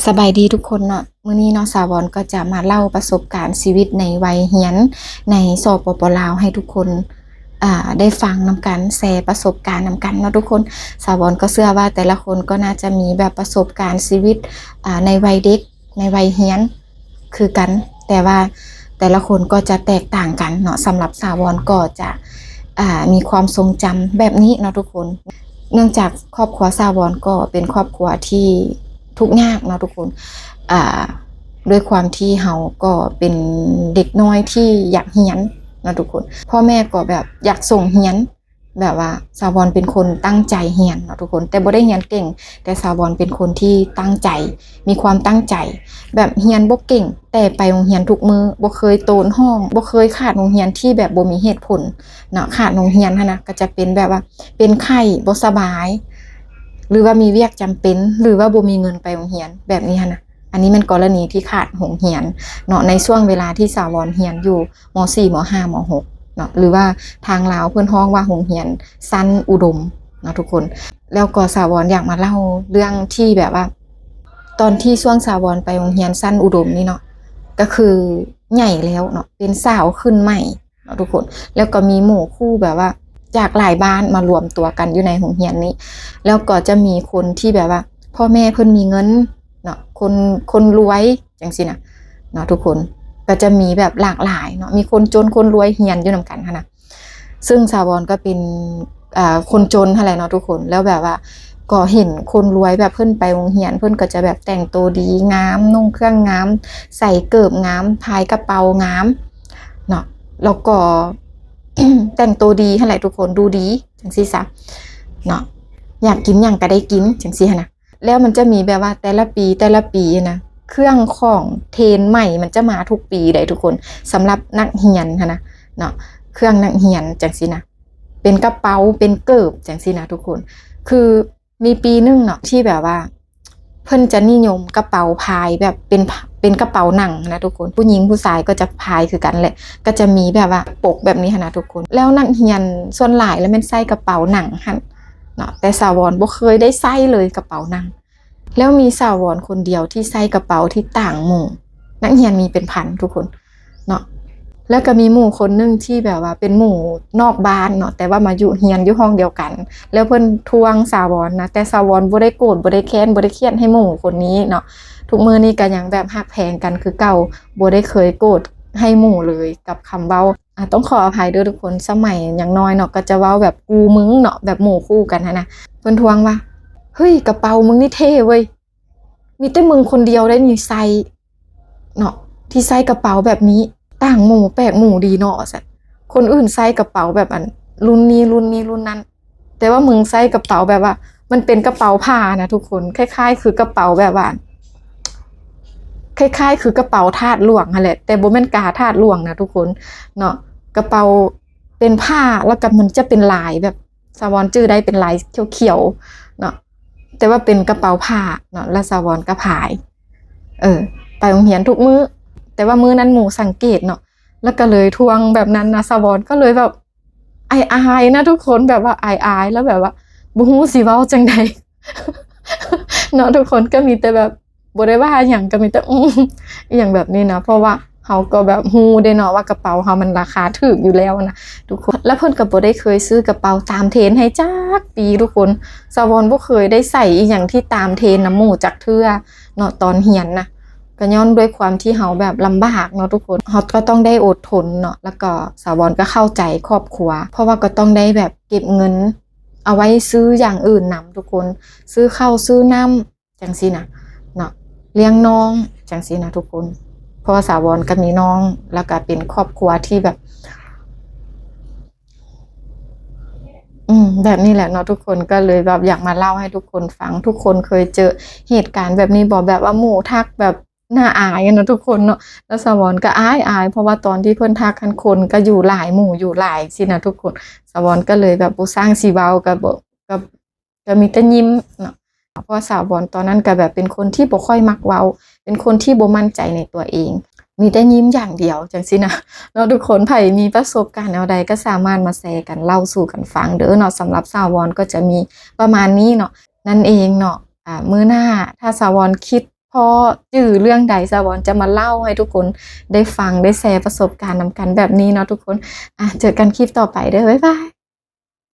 ສະບາຍດີທຸກຄົນເນາະ, ມື້ນີ້ເນາະ ສາວອນກໍຈະມາເລົ່າປະສົບການຊີວິດໃນໄວຮຽນໃນ ສປປ ລາວ ໃຫ້ທຸກຄົນ ອ່າ ໄດ້ຟັງນຳກັນ, ແຊປະສົບການນຳກັນເນາະທຸກຄົນ. ສາວອນກໍເຊື່ອວ່າແຕ່ລະຄົນກໍໜ້າຈະມີແບບປະສົບການຊີວິດ ອ່າ ໃນໄວເດັກ ໃນໄວຮຽນຄືກັນ, ແຕ່ວ່າແຕ່ລະຄົນກໍຈະແຕກຕ່າງກັນເນາະ. ສຳລັບສາວອນກໍຈະ ອ່າ ມີຄວາມຊົງຈຳແບບນີ້ເນາະທຸກຄົນ. ເນື່ອງຈາກຄອບຄົວສາວອນກໍເປັນຄອບຄົວທີ່ທຸກຍາກເນາະທຸກຄົນ. ອ່າ ດ້ວຍຄວາມທີ່ເຮົາກໍເປັນເດັກນ້ອຍທີ່ຢາກຮຽນເນາະທຸກຄົນ. ພໍ່ແມ່ກໍແບບຢາກສົ່ງຮຽນ, ແບບວ່າສາວອນເປັນຄົນຕັ້ງໃຈຮຽນເນາະທຸກຄົນ, ແຕ່ບໍ່ໄດ້ຮຽນເກັ່ງ, ແຕ່ສາວອນເປັນຄົນທີ່ຕັ້ງໃຈ, ມີຄວາມຕັ້ງໃຈ, ແບບຮຽນບໍ່ເກັ່ງ ແຕ່ໄປໂຮງຮຽນທຸກມື້, ບໍ່ເຄີຍໂຕນຫ້ອງ, ບໍ່ເຄີຍຂາດໂຮງຮຽນທີ່ແບບບໍ່ມີເຫດຜົນເນາະ. ຂາດໂຮງຮຽນຫັ້ນນະ ກໍຈະເປັນແບບວ່າເປັນໄຂ້, ບໍ່ສະບາຍ ຫຼືວ່າມີວຽກຈຳເປັນ ຫຼືວ່າບໍ່ມີເງິນໄປໂຮງຮຽນ ແບບນີ້ຫັ້ນນະ. ອັນນີ້ແມ່ນກໍລະນີທີ່ຂາດໂຮງຮຽນເນາະ ໃນຊ່ວງເວລາທີ່ສາວອນຮຽນຢູ່ ມໍສີ່ ມໍຫ້າ ມໍຫົກເນາະ ຫຼືວ່າທາງລາວເພິ່ນຮ້ອງວ່າໂຮງຮຽນຊັ້ນອຸດົມເນາະທຸກຄົນ. ແລ້ວກໍສາວອນຢາກມາເລົ່າເລື່ອງທີ່ແບບວ່າ ຕອນທີ່ຊ່ວງສາວອນໄປໂຮງຮຽນຊັ້ນອຸດົມນີ້ເນາະ ກໍຄືໃຫຍ່ແລ້ວເນາະ ເປັນສາວຂຶ້ນໃໝ່ເນາະທຸກຄົນ. ແລ້ວກໍມີໝູ່ຄູ່ແບບວ່າຈາກຫຼາຍບ້ານມາລວມຕົວກັນຢູ່ໃນໂຮງຮຽນນີ້, ແລ້ວກໍຈະມີຄົນທີ່ແບບວ່າພໍ່ແມ່ເພິ່ນມີເງິນເນາະ, ຄົນ ຄົນລວຍ ຈັ່ງຊີ້ນະເນາະທຸກຄົນ. ກໍຈະມີແບບຫຼາກຫຼາຍເນາະ, ມີຄົນຈົນຄົນລວຍຮຽນຢູ່ນຳກັນຫັ້ນນະ. ຊຶ່ງສາວອນກໍເປັນ ເອີ ຄົນຈົນຫັ້ນແຫຼະເນາະທຸກຄົນ. ແລ້ວແບບວ່າກໍເຫັນຄົນລວຍແບບເພິ່ນໄປໂຮງຮຽນ ເພິ່ນກໍຈະແບບແຕ່ງໂຕດີງາມ, ນຸ່ງເຄື່ອງງາມ, ໃສ່ເກີບງາມ, ພາຍກະເປົາງາມເນາະ, ແລ້ວກໍ ແຕ່ງໂຕດີຫັ້ນແຫຼະທຸກຄົນ, ດູດີຈັ່ງຊີ້ຊະເນາະ, ຢາກກິນຫຍັງກໍໄດ້ກິນຈັ່ງຊີ້ຫັ້ນນະ. ແລ້ວມັນຈະມີແບບວ່າແຕ່ລະປີ ແຕ່ລະປີນະ ເຄື່ອງຂອງເທຣນໃໝ່ມັນຈະມາທຸກປີໃດ໋ທຸກຄົນ. ສຳລັບນັກຮຽນຫັ້ນນະເນາະ ເຄື່ອງນັກຮຽນຈັ່ງຊີ້ນະ ເປັນກະເປົາ ເປັນເກີບຈັ່ງຊີ້ນະທຸກຄົນ. ຄືມີປີໜຶ່ງເນາະ ທີ່ແບບວ່າເພິ່ນຈະນິຍົມກະເປົາພາຍແບບເປັນ ເປັນກະເປົາໜັງນະທຸກຄົນ. ຜູ້ຍິງຜູ້ຊາຍກໍຈະພາຍຄືກັນແຫຼະ, ກໍຈະມີແບບວ່າປົກແບບນີ້ຫັ້ນນະທຸກຄົນ. ແລ້ວນັກຮຽນສ່ວນຫຼາຍແລ້ວແມ່ນໃສ່ກະເປົາໜັງຫັ້ນ ເນາະ, ແຕ່ສາວອນບໍ່ເຄີຍໄດ້ໃສ່ເລີຍກະເປົາໜັງ. ແລ້ວມີສາວອນຄົນດຽວທີ່ໃສ່ກະເປົາທີ່ຕ່າງໝູ່, ນັກຮຽນມີເປັນພັນທຸກຄົນເນາະ. ແລ້ວກໍມີໝູ່ຄົນໜຶ່ງທີ່ແບບວ່າເປັນໝູ່ນອກບ້ານເນາະ, ແຕ່ວ່າມາຢູ່ ຮຽນຢູ່ຫ້ອງດຽວກັນ, ແລ້ວເພິ່ນທວງສາວອນນະ, ແຕ່ສາວອນບໍ່ໄດ້ໂກດ ບໍ່ໄດ້ແຄ້ນ ບໍ່ໄດ້ຄຽດໃຫ້ໝູ່ຄົນນີ້ເນາະ. ທຸກມື້ນີ້ກໍຍັງແບບຮັກແພງກັນຄືເກົ່າ, ບໍ່ໄດ້ເຄີຍໂກດໃຫ້ໝູ່ເລີຍກັບຄຳເວົ້າ. ອາ ຕ້ອງຂໍອະໄພເດີທຸກຄົນ, ສະໄໝຍັງນ້ອຍເນາະ ກໍຈະເວົ້າແບບກູມຶງເນາະ, ແບບໝູ່ຄູ່ກັນຫັ້ນນະ. ເພິ່ນທວງວ່າ ເຮີ້ຍ ກະເປົາມຶງນີ້ເທ່ເວີ້ຍ, ມີແຕ່ມຶງຄົນດຽວໄດ໋ນີ້ໃສ່ເນາະ ທີ່ໃສ່ກະເປົາແບບນີ້, ຕ່າງໝູ່ ແປກໝູ່ດີເນາະ ວ່າຊັ້ນ. ຄົນອື່ນໃສ່ກະເປົາແບບອັນລຸ້ນນີ້ລຸ້ນນີ້ລຸ້ນນັ້ນ, ແຕ່ວ່າມຶງໃສ່ກະເປົາແບບວ່າ ມັນເປັນກະເປົາຜ້ານະທຸກຄົນ, ຄ້າຍໆຄືກະເປົາແບບວ່າ ຄ້າຍໆຄືກະເປົາທາດຫຼວງຫັ້ນແຫຼະ, ແຕ່ບໍ່ແມ່ນກາທາດຫຼວງນະທຸກຄົນເນາະ. ກະເປົາເປັນຜ້າ ແລ້ວກໍມັນຈະເປັນລາຍແບບ ສາວອນຈື່ໄດ້ເປັນລາຍຂຽວໆເນາະ, ແຕ່ວ່າເປັນກະເປົາຜ້າເນາະ, ແລ້ວສາວອນກໍພາຍ ເອີ ໄປໂຮງຮຽນທຸກມື້. ແຕ່ວ່າມື້ນັ້ນໝູ່ສັງເກດເນາະ, ແລ້ວກໍເລີຍທວງແບບນັ້ນນະ, ສາວອນກໍເລີຍແບບ ອາຍໆນະທຸກຄົນ, ແບບວ່າອາຍໆ ແລ້ວແບບວ່າບໍ່ຮູ້ຊິເວົ້າຈັ່ງໃດເນາະທຸກຄົນ. ກໍມີແຕ່ແບບບໍ່ໄດ້ວ່າຫຍັງ, ກໍມີແຕ່ ອືມ ອີ່ຫຍັງແບບນີ້ນະ, ເພາະວ່າເຮົາກໍແບບຮູ້ເດ້ເນາະວ່າກະເປົາເຮົາມັນລາຄາຖືກຢູ່ແລ້ວນະທຸກຄົນ. ແລ້ວເພິ່ນກໍບໍ່ໄດ້ເຄີຍຊື້ກະເປົາຕາມເທຣນໃຫ້ຈັກປີທຸກຄົນ. ສາວອນບໍ່ເຄີຍໄດ້ໃສ່ອີ່ຫຍັງທີ່ຕາມເທຣນນຳໝູ່ຈັກເທື່ອເນາະ ຕອນຮຽນນະ. ກໍຍ້ອນດ້ວຍຄວາມທີ່ເຮົາແບບລຳບາກເນາະທຸກຄົນ, ເຮົາກໍຕ້ອງໄດ້ອົດທົນເນາະ. ແລ້ວກໍສາວອນກໍເຂົ້າໃຈຄອບຄົວ, ເພາະວ່າກໍຕ້ອງໄດ້ແບບເກັບເງິນເອົາໄວ້ຊື້ຢ່າງອື່ນນຳທຸກຄົນ, ຊື້ເຂົ້າຊື້ນ້ຳຈັ່ງຊີ້ນະເນາະ, ລ້ຽງນ້ອງຈັ່ງຊີ້ນະທຸກຄົນ. ເພາະວ່າສາວອນກໍມີນ້ອງ, ແລ້ວກໍເປັນຄອບຄົວທີ່ແບບ ອືມ ແບບນີ້ແຫຼະເນາະທຸກຄົນ, ກໍເລີຍແບບຢາກມາເລົ່າໃຫ້ທຸກຄົນຟັງ. ທຸກຄົນເຄີຍເຈີເຫດການແບບນີ້ບໍ່? ແບບວ່າໝູ່ທັກແບບໜ້າອາຍນະທຸກຄົນເນາະ, ແລ້ວສາວອນກໍອາຍໆ ເພາະວ່າຕອນທີ່ເພິ່ນທັກຫັ້ນ ຄົນກໍຢູ່ຫຼາຍ ໝູ່ຢູ່ຫຼາຍຊີ້ນະທຸກຄົນ. ສາວອນກໍເລີຍແບບບໍ່ຊ່າງຊິເວົ້າ ກໍບໍ່ ກໍ ກໍມີແຕ່ຍິ້ມເນາະ. ເພາະວ່າສາວອນຕອນນັ້ນກໍແບບເປັນຄົນທີ່ບໍ່ຄ່ອຍມັກເວົ້າ, ເປັນຄົນທີ່ບໍ່ໝັ້ນໃຈໃນຕົວເອງ, ມີແຕ່ຍິ້ມຢ່າງດຽວຈັ່ງຊີ້ນະເນາະທຸກຄົນ. ໃຜມີປະສົບການແນວໃດກໍສາມາດມາແຊກັນ ເລົ່າສູ່ກັນຟັງເດີເນາະ. ສຳລັບສາວອນກໍຈະມີປະມານນີ້ເນາະ ນັ້ນເອງເນາະ. ອາ ມື້ໜ້າຖ້າສາວອນຄິດ ພໍຈື່ເລື່ອງໃດ ສາວອນຈະມາເລົ່າໃຫ້ທຸກຄົນໄດ້ຟັງ ໄດ້ແຊປະສົບການນຳກັນແບບນີ້ເນາະທຸກຄົນ. ອ່ະ ເຈີກັນຄລິບຕໍ່ໄປເດີ້ ບາຍບາຍ.